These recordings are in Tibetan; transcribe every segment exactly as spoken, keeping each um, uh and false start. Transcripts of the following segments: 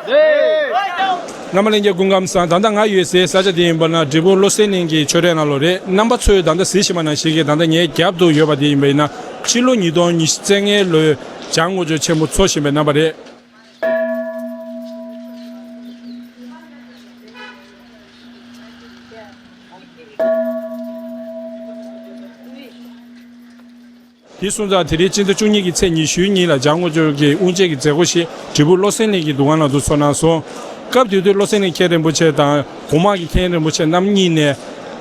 རྣམ་པ་ལྷན་རྒྱས་སྐུ་ཁམས་བཟང་། ད་ལྟ་ང་ཡོད་སའི་ས་ཆ་དེ་ཡིན་པ་ན་འབྲས་སྤུངས་བློ་གསལ་གླིང་གི་ཆོས་གྲྭའི་ནང་ལོགས་རེད། རྣམ་པ་ཚོས་ད་ལྟ་གཟིགས་བཞིན་པ་ནང་བཞིན་གྱི་ད་ལྟ་ངའི་རྒྱབ་ཏུ་ཡོད་པ་དེ་ཡིན་པ་ཡིན་ན་ཕྱི་ལོ་ཉིས་སྟོང་ཉི་ཤུ་རྩ་ལྔའི་ལོའི་འཇང་དངོས་གྲུབ་ཆེན་མོ་འཚོགས་བཞིན་པའི་རྣམ་པ་རེད། དེ་སོང་ཙང་དེ་རིང་སྤྱི་ཟླ་བཅུ་གཉིས་ཀྱི་ཚེས་ཉི་ཤུའི་ཉིན་ལ་འཇང་དངོས་གྲུབ་ཀྱི་དབུ་འབྱེད་ཀྱི་མཛད་སྒོ་ཞིག་འབྲས་སྤུངས་བློ་གསལ་གླིང་གི་འདུ་ཁང་ནང་དུ་ཚོགས་གནང་སོང་། སྐབས་དེ་དུས་བློ་གསལ་གླིང་མཁན་རིན་པོ་ཆེ་དང་གོང་མ་གི་མཁན་རིན་པོ་ཆེ་རྣམ་གཉིས་ནས་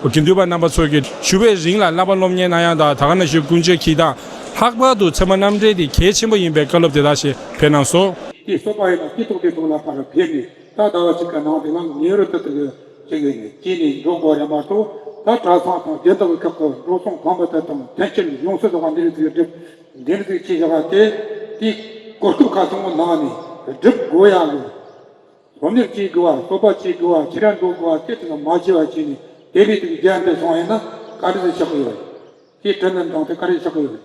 དགེ་འདུན་པ་རྣམ་པ་ཚོ་གིས་ཞུ་བའི་རིང་ལ་བསླབ་པ་སློབ་གཉེར་གནང་ཡག་དང་ད་ག་ནང་བཞིན་ཀུན་སྤྱོད་འཁྱེར་སྟངས་ལྷག་པར་དུ་ཚད་མ་རྣམ་འགྲེལ་དེ་གལ་ཆེན་པོ་ཡིན་པའི་བཀའ་སློབ་དེ་དག་ཞིག་ཕེབས་གནང་སོང་། དེ་གསོལ་པ་ཡིན་ན་སྐྱིད་སྡུག་དེ་ཐོག་ལ་ཕར་ཕེབས་ནས་ད་ཟླ་བ་གཅིག་གི་ནང་དེ་ལ་ངེས་པར་དུ་དེ་གི་ཅིག་ཡིན་ནས་སྐྱེས་ནས་འགྲོ་དགོས་རེད་མ་གཏོགས། ད་གྲྭ་ཚང་དང་སྡེ་བདག་གི་ཁག་གི་འགྲོ་སོང་ཕམ་པ་དེ་དང་དོན་ཆེན་ཡོང་སྲིད་འདུག་ག་འདི་རིགས་ཅིག་སྒྲུབ་འདི་རིགས་ཅིག་བྱེད་བཞག་པ་དེ་དེའི་གོ་སྐབས་ཁ་ཚང་པོ་ནང་ནས་སྒྲུབ་དགོས་ཡག་གི་སློབ་གཉེར་བྱེད་དགོས་པ། གསོལ་པ་བྱེད་དགོས་པ། ཁྱེད་རང་འགྲོ་དགོས་པ་དེ་དེ་ལ་མ་བྱས་པ་བྱས་ནས་དེ་ལས་དེ་གི་རྒྱ་འདི་སོང་ཡིན་ན་ག་རེ་ཟེར་ཆགས་ཀྱི་ཡོད་རེད། དེ་དྲན་ནས་འདང་དེ་ག་རེ་ཆགས་ཀྱི་ཡོད་རེད།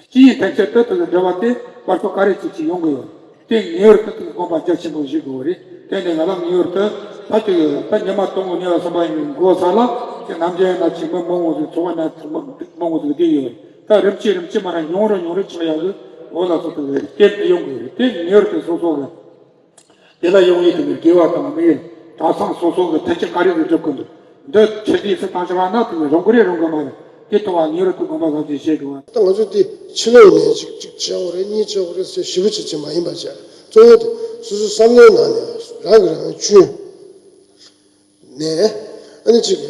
སྤྱི་ཡི་ཐམས་ཅད་དུ་དེ་ལ་འབྲེལ་བ་དེ་བར་དུ་ག་རེ་ཅིག་ཅིག་ཡོང་གི་ཡོད། དེ་ངེས་པར་དུ་དེ་དགོངས་པ་རྒྱ་ཆེན་པོ་བཞེས་དགོས་རེད། དེ་ནས་ང་ལ་ངེས་པར་དུ་ད་ཅིག་ད་ཉི་མ་དང་པོ་ཉི་མ་གསུམ་པ་ཡིན་འགོ་ས་ལ་ཅིག་ནམ་རྒྱུན་ཡིན་ན་ཅིག་མི་མང་བོ་ཟིག་ཚོགས་པ་ན་ཅིག་མི་མང་བོ་ཟིག་བསྡད་ཡོད་རེད། ད་རིམ་གྱིས་རིམ་གྱིས་མ་ར་ཉུང་རུ་ཉུང་རུ་ཆགས་ཡག་གི་འོག་ལ་སོགས་དེ་བསྟན་དུ་ཡོང་དགོས་རེད། དེ་ངེས་པར་དུ་སོ་སོ་གི་དེ་ལ་ཡོང་ཡིན་དུས་དགེ་བ་དང་མི་ཡིན་གྲྭ་ཚང་སོ་སོ་གི་ཐད་ཀྱི་ག་རེ་རེ་སྒྲུབ་དགོས་འདུག་འདི་ཆེ་དུས་སུ་བཏང་ཆ་བ་ན་དུ་རང་གི་རེ་རང་གི་མ་རེད། དེ་ཐོག་ལ་ཉེ་རུ་དུ་དགོངས་པ་བཟང་ཅིག་བྱེད་དགོས་པ། ད་ང་ཚོ་དེ་ཕྱི་ལོགས་ནས་གཅིག་གཅིག་བྱེད་དགོས་རེད། གཉིས་བྱེད་དགོས་རེད་ཟེར་ཞིབ་པོ་བྱེད་ཀྱི་མ་ཡིན་པ་བྱས། གཙོ་བོ་དེ་སོ་སོའི་བསམ་བློའི་ནང་ནས་རང་གི་རང་གཅུན་ནས་ཨ་ནི་གཅིག་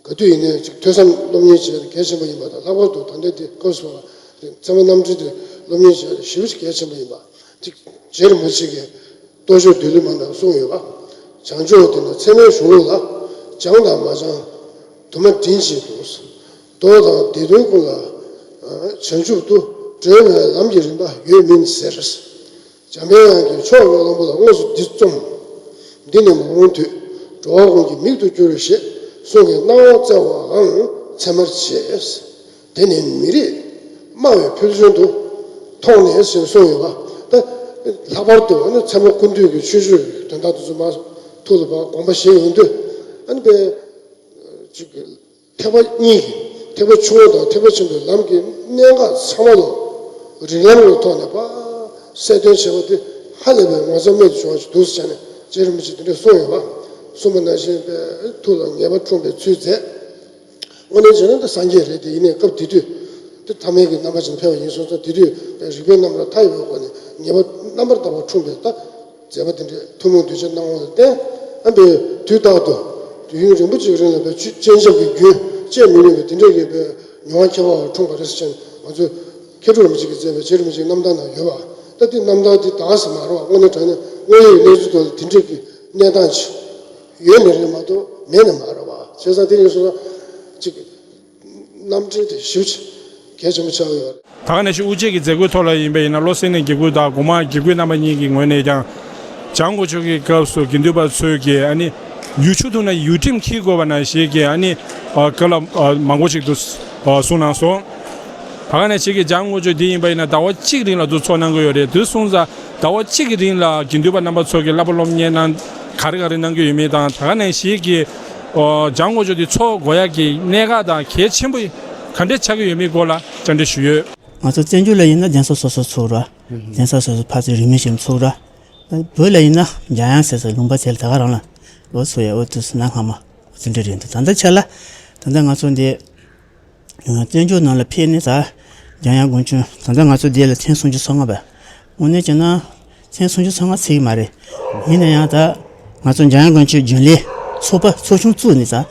ག་དུས་ཡིན་ནའི་ཅིག་ཐོས་བསམ་སློབ་གཉེར་བྱེད་ཡ་གལ་ཆེན་པོ་ཡིན་པ་དང་། ལྷག་པར་དུ་ད་ལྟའི་དེ་སྐབས་སུ་བབས་པ་ཚད་མ་རྣམ་འགྲེལ་དེ་སློབ་གཉེར་བྱེད་ཡ་ཞེ་པོ་ཅིག་གལ་ཆེན་པོ་ཡིན་པ་ཅིག་རྗེ་རིན་པོ་ཆེ་གིས་རྟོགས་བརྗོད་བདུད་ལུང་མ་ནང་གསུངས་ཡོད་པ། བྱང་ཕྱོགས་དེ་ན་ཚད་མའི་གཞུང་ལུགས་ལ། བྱང་དང་མ་བྱང་དུ་མ་འདྲེན་བྱེད་དུ། མདོ་དང་སྡེ་བདུན་ཀུན་ལ་བྱང་ཆུབ་ཏུ་གྲོལ་བའི་ལམ་གྱི་རིམ་པ་ཡོད་མིན་ཟེར། འཇམ་དཔལ་དབྱངས་ཀྱིས་ཕྱོགས་གླང་པོ་ལ་དངོས་སུ་འདི་རྩོམ། འདི་ནི་མ་འོངས་དུས་འགྲོ་བ་ཀུན་གྱི་མིག་ཏུ་གྱུར་ཞེས་གསུང་གི་སྣང་བ་བསྩལ་བའང་ཚད་མར་བྱས། དེ་ནི་མི་རིགས་སྨྲ་བའི་ཕུལ་བྱུང་དུ་མཐོང་ནས་ཟེར་གསུངས་ཡོད་པ། ད་ལྷག་པར་དུ་ཨ་ནི་ཚད་མ་ཀུན་བཏུས་ཀྱི་ཆོས་སྤྱོད་དོན་དག་དེ་ཚོ་མ་ཐུགས་ལ་དགོངས་པ་བཞེས་ཡོང་དུས་ཨ་ནི་པའི་ཅིག་ཐེག་པ་གཉིས་ཀྱི་ཐེག་པ་ཆུང་ངུ་དང་ཐེག་པ་ཆེན་པོའི་ལམ་གྱི་གནད་འགག་ཚང་མ་ལོ་རིགས་ལམ་གྱི་ཐོག་ནས་ཕར་གསལ་སྟོན་བྱས་པ་དེ་ཧ་ལས་པའི་ངོ་མཚར་རྨད་དུ་བྱུང་བ་ཞིག་འདུག་ཟེར་ནས་རྗེ་རིན་པོ་ཆེས་དེ་འདྲ་གསུངས་ཡོད་པ། གསུངས་པ་ནང་བཞིན་པའི་ཐུགས་ལ་ངེས་པ་འཁྲུངས་པའི་ཚུལ་མཛད། དངོས་གནས་བྱས་ན་འདི་སངས་རྒྱས་རེད། དེ་ཡིན་ནའི་སྐབས་དེ་དུས་དེ་ཐ་མལ་གྱི་རྣམ་པ་ཅན་ཕེབས་པ་ཡིན་སོང་ཙང་དེ་དུས་རིག་པའི་རྣམ་པར་མཐའ་ཡས་པའི་སྒོ་ནས་ངེས་པ་རྣམ་པར་དག་པ་འཁྲུངས་པའི་ད། མཛད་པ་དེ་འདྲའི་ཐུན་མོང་གདུལ་བྱའི་སྣང་བ་ལ་བརྟེན། ཨ་འབའི་དུས་རྟག་ཏུ་དུས་ཡུན་རིང་པོ་ཅིག་རིང་ལ་འབའི་ཆོས་སྤྱན་ཆབ་ཀྱི་རྒྱུན་བཅད་མི་ནུས་པའི་དེ་འདྲའི་གི་འབའི་མྱོང་བ་ཁྱད་པར་བ་འཁྲུངས་པ་རེད་ཟེར་ནས་ང་ཚོས་མཁས་གྲུབ་རིན་པོ་ཆེ་གིས་མཛད་པའི་རྗེ་རིན་པོ་ཆེའི་རྣམ་ཐར་ནང་ཡོད་པ། ད་དེ་རྣམ་ཐར་དེ་དག་ཟེར་མ་རེད་པ། དངོས་གནས་དྲང་གནས་དངོས་ཡོད་གནས་ཚུལ་ཐོག་ལ་དེ་འདྲའི་གི་གནས་སྟངས་ཅིག་ཡོད་ནི་རེད་མ་གཏོགས་མེད་ནི་མ་རེད་པ། བྱས་ཙང་དེ་ཡིན་སོང་ཙང་ཅིག་རྣམ་འགྲེལ་དེ་ཞེ་པོ་ཅིག་གལ་ཆེན་པོ་ཆགས་ཡོད། ད་ག་ནང་བཞིན་དབུ་འབྱེད་ཀྱི་མཛད་སྒོའི་ཐོག་ལ་ཡིན་པ་ཡིན་ན་བློ་གསལ་གླིང་དགེ་བསྐོས་དང་གོང་མ་དགེ་བསྐོས་རྣམ་པ་གཉིས་ཀྱི་ངོས་ནས་ཀྱང་འཇང་དགུང་ཆོས་ཀྱི་སྐབས་སུ་དགེ་འདུན་པ་ཚོས་ཀྱིས་ཨ་ནི་ཡུལ་ཆུ་འཐུང་ན་ཡུལ་ཁྲིམས་འཁྱེར་དགོས་པ་ནང་བཞིན་གྱི་ཨ་ནི་བཀའ་སློབ་མང་པོ་ཞིག་ཏུ་གསུངས་གནང་སོང་། ད་ག་ནང་བཞིན་གྱི་འཇང་དགུང་ཆོས་འདི་ཡིན་པ་ཡིན་ན་ཟླ་བ་གཅིག་རིང་ལ་དུ་ཚོགས་གནང་གི་ཡོད་རེད། དུ་སོང་ཙང་ཟླ་བ་གཅིག་གི་རིང་ལ་དགེ་འདུན་པ་རྣམ་པ་ཚོ་གིས་བསླབ་པ་སློབ་གཉེར་གནང་ག་རེ་ག་རེ་གནང་གི་ཡོད་མེད་དང་། ད་ག་ནང་བཞིན་གྱི་འཇང་དགུང་ཆོས་འདི་ཚོགས་དགོས་ཡག་གི་གནད་འགག་དང་གལ་ཆེན་པོ་ག་འདྲ་ཆགས་ཀྱི་ཡོད་མེད་སྐོར་ལ་བཅར་འདྲི་ཞུས་ཡོད། ང་ཚོ་བཙན་བྱོལ་ལ་ཡིན་ན་གདན་ས་སོ་སོ་ཚོགས་ར། གདན་ས་སོ་སོ་ཕར་ཚུར་རིང་མིན་ཞིག་ཚོགས་ར། བོད་ལ་ཡིན་ན་འཇང་དབྱངས་ཟེར་ས་ལུང་པ་དེ་ལ་ད་ག་རང་ལ་འོ་ཚོ་ཡ་འོ་དུ་སུ་ན་སྔ་མ་འོ་དེ་འདྲ་རེད་འདུག་ད་ལྟ་ཆ་ལ་ད་ལྟ་ང་ཚོ་འདི་བཙན་བྱོལ་ནང་ལ་ཕེབས་ནས་ད་འཇང་དབྱངས་དགུང་ཆོས་ད་ལྟ་ང་ཚོ་འདི་ལ་ཐེངས་སུམ་ཅུ་སོ་ལྔ་པ། དངོས་གནས་བྱས་ན་ཐེངས་སུམ་ཅུ་སོ་ལྔ་ཚིག་མ་རེད། ཡིན་ན་ཡང་ད་ང་ཚོ་འཇང་དབྱངས་དགུང་ཆོས་རྒྱུན་ལས་ཚོགས་པ་ཚོགས་ཆུང་བཙུགས་ནས་ད་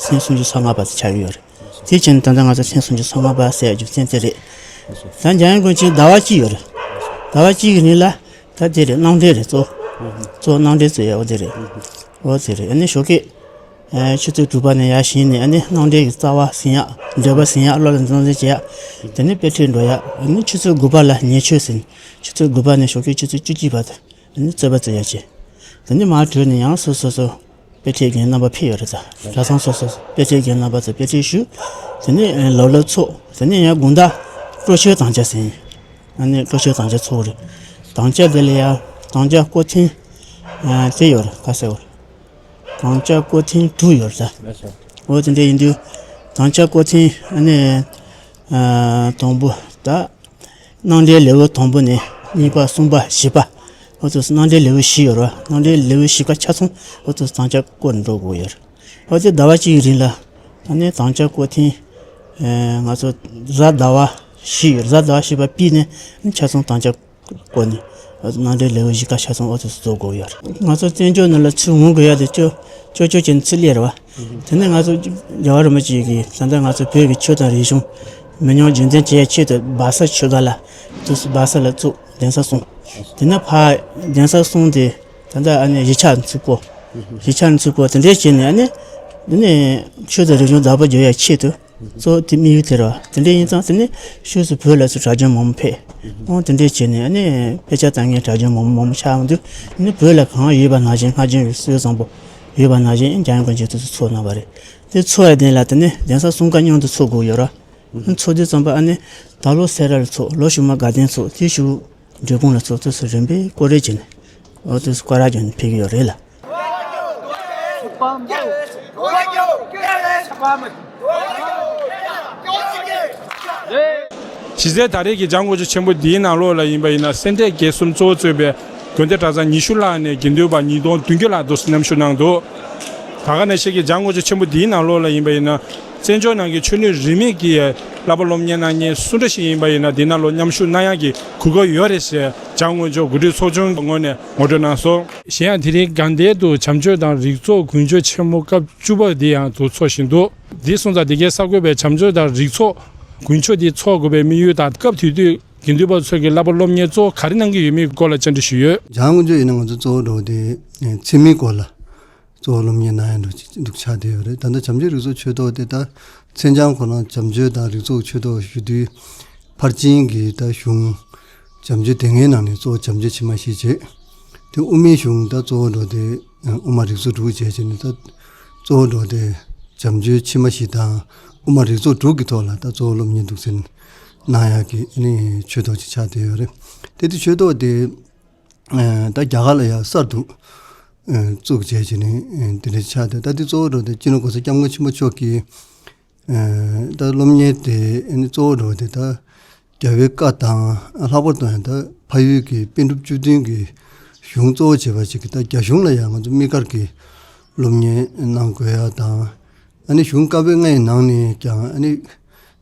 ཐེངས་སུམ་ཅུ་སོ་ལྔ་པ་དེ་ཆགས་ཀྱི་ཡོད་རེད། དེ་བྱས་ན་ད་ལྟ་ང་ཚོ་ཐེངས་སུམ་ཅུ་སོ་ལྔ་པ་ཟེར་རྒྱུ་མཚན་དེ་རེད། ད་འཇང་དབྱངས་དགུང་ཆོས་ཟླ་བ་གཅིག་ཡོད་རེད། ཟླ་བ་གཅིག་གི་རིང་ལ་ད་དེ་རེད། གནང་འབྲེལ་རེད། གཙོ་གཙོ་གནང་འབྲེལ་བཙུགས་ཡ་འོ་དེ་རེད། འོ་དེ་རེད། ཨ་ནི་ཞོགས་ཀས་ཆུ་ཚོད་དྲུག་པ་ནས་ཡར་བཞེངས་ནས་ཨ་ནི་གནང་འབྲེལ་གྱི་རྩ་བ་ཟིན་ཡ་འབྲེལ་པ་ཟིན་ཡ་བློ་ལ་འཛིན་འཛིན་བྱེད་ཡ། དེ་ནས་དཔེ་ཁྲིད་འགྲོ་ཡ། ཨ་ནི་ཆུ་ཚོད་དགུ་པ་ལ་ཉེ་ཆོས་ཟིན། ཆུ་ཚོད་དགུ་པ་ནས་ཞོགས་ཀས་ཆུ་ཚོད་བཅུ་གཅིག་བར་དུ་ཨ་ནི་རྩོད་པ་རྩོད་ཡ་བྱེད། དེ་ནས་མར་བྲོས་ནས་ཡང་སོ་སོ་སོ་དཔེ་ཁྲིད་མཁན་རྣམ་པ་ཕེབས་ཡོད་རེད། ད་གྲྭ་ཚང་སོ་སོ་དཔེ་ཁྲིད་མཁན་རྣམ་པ་ཚོ་དཔེ་ཁྲིད་ཞུས། དེ་ནས་ལོ་ལོ་ཚོགས། དེ་ནས་ཡང་དགོང་དག་སྤྲོ་ཆོས་དམ་བཅའ་ཟིན། ཨ་ནི་སྤྲོ་ཆོས་དམ་བཅའ་ཚོགས་རེད། དམ་བཅའ་དེ་ལ་ཡང་དམ་བཅའ་སྐོར་ཐེངས་ཨ་དེ་ཡོད་རེད། ཁ་གསལ་བོ་དམ་བཅའ་སྐོར་ཐེངས་དྲུག་ཡོད་རེད་ད། འོ་དེ་འདྲ་ཡིན་དུས་དམ་བཅའ་སྐོར་ཐེངས་ཨ་ནི་ཨ་དང་པོ་ད་རྣམ་འགྲེལ་ལེའུ་དང་པོ་ནས་གཉིས་པ་གསུམ་པ་བཞི་པ། འོ་དེ་རྣམ་འགྲེལ་ལེའུ་བཞི་ཡོད་རེད་བ། རྣམ་འགྲེལ་ལེའུ་བཞི་པ་ཆ་ཚང་འོ་དེ་དམ་བཅའ་སྐོར་འགྲོ་དགོས་ཡོད་རེད། འོ་དེ་ཟླ་བ་གཅིག་གི་རིང་ལ་ད་ནས་དམ་བཅའ་སྐོར་ཐེངས་ཨ་ང་ཚོ་གཟའ་ཟླ་བ་བཞི་ཡོད་རེད། གཟའ་ཟླ་བ་བཞི་པ་པི་ནས་ཆ་ཚང་དམ་བཅའ་སྐོར་ནས་རྣམ་འགྲེལ་ལེའུ་བཞི་ཀ་ཆ་ཚང་འོ་དེ་བཟོ་དགོས་ཡོད་རེད། ང་ཚོ་བཙན་བྱོལ་ནང་ལ་ཚུར་འོང་དགོས་ཡ་དེ་ཅོ་ཅོ་ཅོ་བྱས་ནས་ཚུར་སླེབས་རེད་བ། དེ་ནས་ང་ཚོ་རྒྱལ་བ་རིན་པོ་ཆེ་གིས་ད་ལྟ་ང་ཚོ་བོད་ཀྱི་ཆོས་དང་རིག་གཞུང་མི་ཉམས་རྒྱུན་འཛིན་བྱེད་ཡ་ཆེད་དུ་སྦག་ས་ཆོས་སྒར་ལ་དུ་སྦག་ས་ལ་བཙུགས་གདན་ས་གསུངས། དེ་ནས་ཕར་གདན་ས་གསུངས་ཏེ་ད་ལྟ་ཨ་ནི་གཞིས་ཆགས་ཚུར་སྤོ། གཞིས་ཆགས་ཚུར་སྤོ་དེ་འདྲས་བྱས་ནས་ཨ་ནི་དེ་ནས་ཆོས་དང་རིག་གཞུང་བདག་པོ་རྒྱག་ཡ་ཆེད་དུ། གཙོ་བོ་དེ་དམིགས་ཡུལ་དེ་རེད་བ། དེ་འདྲ་ཡིན་ཙང་དེ་ནི་ཕྱོགས་སུ་བོད་ལ་ཚུར་གྲྭ་རྒྱུན་མང་པོ་ཕེབས། ཨོ་དེ་འདྲ་བྱས་ནས་ཨ་ནི་དཔེ་ཆ་ལྟ་མཁན་གྲྭ་རྒྱུན་མང་པོ་མང་པོ་ཆགས་ཡོང་དུས་དེ་ནི་བོད་ལ་གང་ཡོད་པ་ནང་བཞིན་སྔ་རྒྱུན་གྱི་སྲོལ་བཟང་པོ་ཡོད་པ་ནང་བཞིན་འཇམ་དབྱངས་དཀོན་མཆོག་དེ་ཚོ་ཚོགས་གནང་བ་རེད། དེ་ཚོགས་ཡ་དེ་ལ་དེ་ནི་གདན་ས་གསུམ་ཀ་མཉམ་དུ་ཚོགས་དགོས་ཡོད་ར། ཚོགས་དུས་ཙམ་པ་ཨ་ནི་ད་ལོ་སེ་ར་ལ་ཚོགས། ལོ་གཞུག་མ་དགའ་ལྡན་ཚོགས། དེ་གཞུག་འབྲས་སྤུངས་ལ་ཚོགས། དེ་ཚོ་རིམ་པས་སྐོར་ར་བྱས་ནས་ཨོ་དེ་ཚོ་སྐོར་ར་བྱས་ནས་ཕེབས་ཀྱི་ཡོད་རེད་ལ། གཞི་རྩའི་ད་རེས་ཀྱི་འཇམ་དབྱངས་དཀོན་མཆོག་ཆེན་པོ་འདིའི་ནང་ལོགས་ལ་ཡིན་པ་ཡིན་ན་སེ་འབྲས་དགེ་གསུམ་གཙོ་བོ་གཙོས་པའི་དགོན་སྡེ་གྲྭ་ཚང་ཉི་ཤུ་ལྷག་ནས་དགེ་འདུན་པ་ཉིས་སྟོང་བདུན་བརྒྱ་ལྷག་འདུག་མཉམ་ཞུགས་གནང་འདུག་ད་ག་ནང་བཞིན་གྱི་འཇམ་དབྱངས་དཀོན་མཆོག་ཆེན་པོ་འདིའི་ནང་ལོགས་ལ་ཡིན་པ་ཡིན་ན་བཙན་བྱོལ་ནང་གི་ཆོས་ལུགས་རིས་མེད་ཀྱི་བསླབ་པ་སློབ་གཉེར་གནང་མཁན་སུ་འདྲ་ཞིག་ཡིན་པ་ཡིན་ན་འདི་ནང་ལོགས་མཉམ་ཞུགས་གནང་ཡག་གི་གོ་སྐབས་ཡོད་རེད་ཞེས་འཇམ་དབྱངས་དཀོན་མཆོག་གོ་སྒྲིག་ཚོགས་ཆུང་གི་ངོས་ནས་ངོ་སྤྲོད་གནང་སོང་། གཞན་ཡང་དེ་རིང་དགའ་ལྡན་དུ་བྱམས་ཆོས་དང་རིགས་ཚོགས་དགུན་ཆོས་ཆེན་མོ་སྐབས་བཅུ་པ་འདི་ཡང་དུ་འཚོགས་བཞིན་འདུག་འདི་སོང་ཙང་འདི་གའི་གསར་འགོད་པས་བྱམས་ཆོས་དང་རིགས་ཚོགས་དགུན་ཆོས་འདི་འཚོགས་དགོས་པའི་དམིགས་ཡུལ་དང་སྐབས་དེ་དུས་དགེ་འདུན་པ་ཚོས་ཀྱི་བསླབ་པ་སློབ་གཉེར་གཙོ་བོ་ག་རེ་གནང་གི་ཡོད་མེད་སྐོར་ལ་བཅར་འདྲི་ཞུས་ཡོད། འཇམ་དབྱངས་དཀོན་མཆོག་ཡིན་ན་ང་ཚོ་གཙོ་བོ་འགྲོ་དེ་མཚན་མིའི་སྐོར་ལ་གཙོ་བོ་སློབ་གཉེར་གནང་ཡ་འདུག་ཆགས་བསྡད་ཡོད་རེད། ད་ལྟ་བྱམས་ཆོས་རིགས་ཚོགས་ཆོས་ཐོག་དེ་ད་མཚན་བྱང་ཁོ་རང་བྱམས་ཆོས་དང་རིགས་ཚོགས་ཆོས་ཐོག་ཞུ་དུས་ཕར་ཕྱིན་གྱི་ད་གཞུང་བྱམས་ཆོས་སྡེ་ལྔའི་ནང་ནས་གཙོ་བོ་བྱམས་ཆོས་ཕྱི་མ་བཞི་བྱས། དེ་དབུ་མའི་གཞུང་ད་གཙོ་བོ་འགྲོ་དེ་དབུ་མ་རིགས་ཚོགས་དྲུག་བྱས་བྱས་ནས་ད་གཙོ་བོ་འགྲོ་དེ་བྱམས་ཆོས་ཕྱི་མ་བཞི་དང་དབུ་མ་རིགས་ཚོགས་དྲུག་གི་ཐོག་ལ་ད་གཙོ་བོ་སློབ་གཉེར་འདུག་ཟེར་གནང་ཡག་གི་ཨ་ནི་ཆོས་ཐོག་ཅིག་ཆགས་བསྡད་ཡོད་རེད། དེ་དུས་ཆོས་ཐོག་དེ་ད་རྒྱ་གར་ལ་ཡང་གསར་དུ་བཙུགས་བྱས་བྱས་ནས་དེ་འདྲ་ཆགས་བསྡད། ད་དེ་གཙོ་བོ་འགྲོ་དེ་སྤྱི་ནོར་༸གོང་ས་༸སྐྱབས་མགོན་ཆེན་པོ་མཆོག་གིས་ད་སློབ་གཉེར་དེ་ཨ་ནི་གཙོ་བོ་འགྲོ་དེ་ད་རྒྱལ་བའི་བཀའ་དང་ལྷག་པར་དུ་ཡང་ད་ཕ་ཡུལ་གྱི་པཎ་གྲུབ་བཅུ་བདུན་གྱི་གཞུང་གཙོ་བོ་བྱས་པ་ཞིག་གི་ད་རྒྱ་གཞུང་ལ་ཡང་ང་ཚོ་དམིགས་བཀར་གྱི་སློབ་གཉེར་གནང་དགོས་ཡ་དང་། ཨ་ནི་གཞུང་བཀའ་པོད་ལྔའི་ནང་ནས་ཀྱང་ཨ་ནི་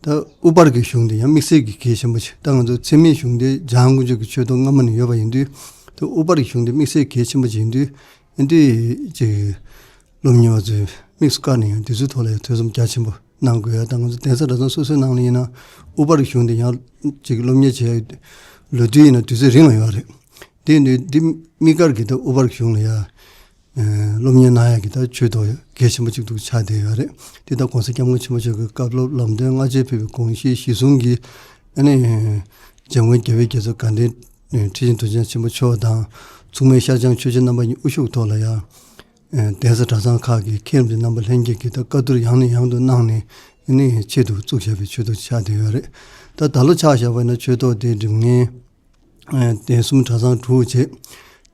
ད་དབུ་པར་གྱི་གཞུང་དེ་ཡང་དམིགས་བསལ་གྱི་གལ་ཆེན་པོ་ཆེ། ད་ང་ཚོ་མཚན་མེད་གཞུང་དེ་འཇམ་དབྱངས་དཀོན་མཆོག་གི་ཆོས་ཐོག་སྔ་མ་ནས་ཡོད་པ་ཡིན་དུས་ད་དབུ་པར་གྱི་གཞུང་དེ་དམིགས་བསལ་གལ་ཆེན་པོ་ཅིག་ཡིན་དུས་ཨ་འདི་ཅིག་སློབ་གཉེར་བ་ཚོས་དམིགས་སུ་བཀར་ནས་ཡང་དེ་ཚོའི་ཐོག་ལ་ཡང་ཐོས་བསམ་རྒྱ་ཆེན་པོ་གནང་དགོས་ཡ། ད་ང་ཚོ་གདན་ས་གྲྭ་ཚང་སོ་སོའི་ནང་ལ་ཡིན་ན་དབུ་པར་གྱི་གཞུང་དེ་ཡང་ཅིག་སློབ་གཉེར་བྱེད་ཡ་ལོ་དུས་ཡིན་ན་དུས་ཚོད་རིང་བ་ཡོད་རེད། དེ་ནི་འདི་དམིགས་བཀར་གྱི་ད་དབུ་པར་གཞུང་ལ་ཡ་སློབ་གཉེར་གནང་ཡ་གི་ད་ཆོས་ཐོག་གལ་ཆེན་པོ་གཅིག་ཏུ་ཆགས་བསྡད་ཡོད་རེད། དེ་ད་༸གོང་ས་༸སྐྱབས་མགོན་ཆེན་པོ་མཆོག་གི་བཀའ་སློབ་ལམ་སྟོན་སྔ་རྗེས་ཕེབས་པའི་དགོངས་གཞི་གཞི་བཟུང་གིས་ཨ་ནི་འཇམ་མགོན་རྒྱལ་བའི་རྒྱལ་ཚབ་དགའ་ལྡན་ཁྲི་ཆེན་རྡོ་རྗེ་འཆང་ཆེན་པོ་མཆོག་དང་མཚུངས་མེད་ཤར་བྱང་ཆོས་རྗེ་རྣམ་པ་གཉིས་དབུ་བཞུགས་ཐོག་ལ་ཡ་གདན་ས་གྲྭ་ཚང་ཁག་གི་མཁན་རིན་པོ་ཆེ་རྣམ་པ་ལྷན་རྒྱས་ཀྱིས་ད་བཀའ་བསྡུར་ཡང་ནས་ཡང་དུ་གནང་ནས་ཨ་ནི་ཆེད་དུ་བཙུགས་བཞག་པའི་ཆོས་ཐོག་ཆགས་བསྡད་ཡོད་རེད། ད་ད་ལོ་ཆ་བཞག་པ་ཡིན་ན་ཆོས་ཐོག་དེ་འགྲིམ་མཁན། ཨ་གདན་གསུམ་གྲྭ་ཚང་དྲུག་བྱས།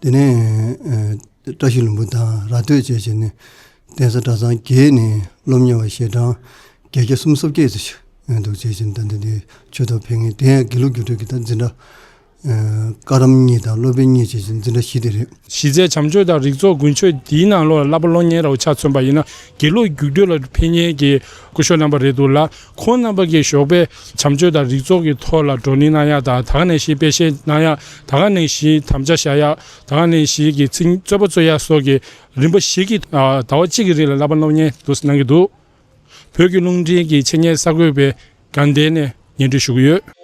དེ་ནས་ཨ་བཀྲ་ཤིས་ལྷུན་པོ་དང་ར་སྟོད་བཅས་བྱས་ནས་གདན་ས་གྲྭ་ཚང་བརྒྱད་ནས་སློབ་གཉེར་བ་ཞལ་གྲངས་བརྒྱད་བརྒྱ་སུམ་ཅུ་སོ་བརྒྱད་ཙམ་ཞིག་འདུག་བྱས་བྱས་ནས་ད་ལྟ་འདི་ཆོས་ཐོག་ཕེབས་མཁན་དེ་ཡང་དགེ་ལུགས་རྒྱུགས་སྤྲོད་ཀྱི་ད་འཛིན་གྲྭ་ཨ་བཀའ་རམས་གཉིས་དང་སློབ་དཔོན་གཉིས་བཅས་ཀྱི་འཛིན་གྲྭ་བཞི་དེ་རེད། གཞི་རྩའི་བྱམས་ཆོས་དང་རིགས་ཚོགས་དགུན་ཆོས་འདིའི་ནང་ལོགས་ལ་བསླབ་པ་སློབ་གཉེར་རོགས་ཆ་མཚོན་པ་ཡིན་ན་དགེ་ལུགས་རྒྱུགས་སྤྲོད་ལ་ཕེབས་མཁན་གྱི་སྐུ་ཞབས་རྣམ་པ་རེད་འདུག་ལ། ཁོང་རྣམ་པ་གིས་ཞོགས་པའི་བྱམས་ཆོས་དང་རིགས་ཚོགས་ཀྱི་ཐོག་ལ་བགྲོ་གླེང་གནང་ཡག་དང་ད་ག་ནང་བཞིན་དཔེ་བཤད་གནང་ཡག་ད་ག་ནང་བཞིན་དམ་བཅའ་བཞག་ཡག་ད་ག་ནང་བཞིན་གྱི་ཚིག་རྩོད་པ་རྩོད་ཡག་སོགས་ཀྱི་རིམ་པ་བཞི་གི་ཟླ་བ་གཅིག་གི་རིང་ལ་བསླབ་པ་སློབ་གཉེར་དུ་གནང་གི་འདུག་བོད་ཀྱི་རླུང་འཕྲིན་གྱི་ཆེད་གཉེར་གསར་འགོད་པས་དགའ་ལྡན་ནས་སྙན་སྒྲོན་ཞུ་གི་ཡོད།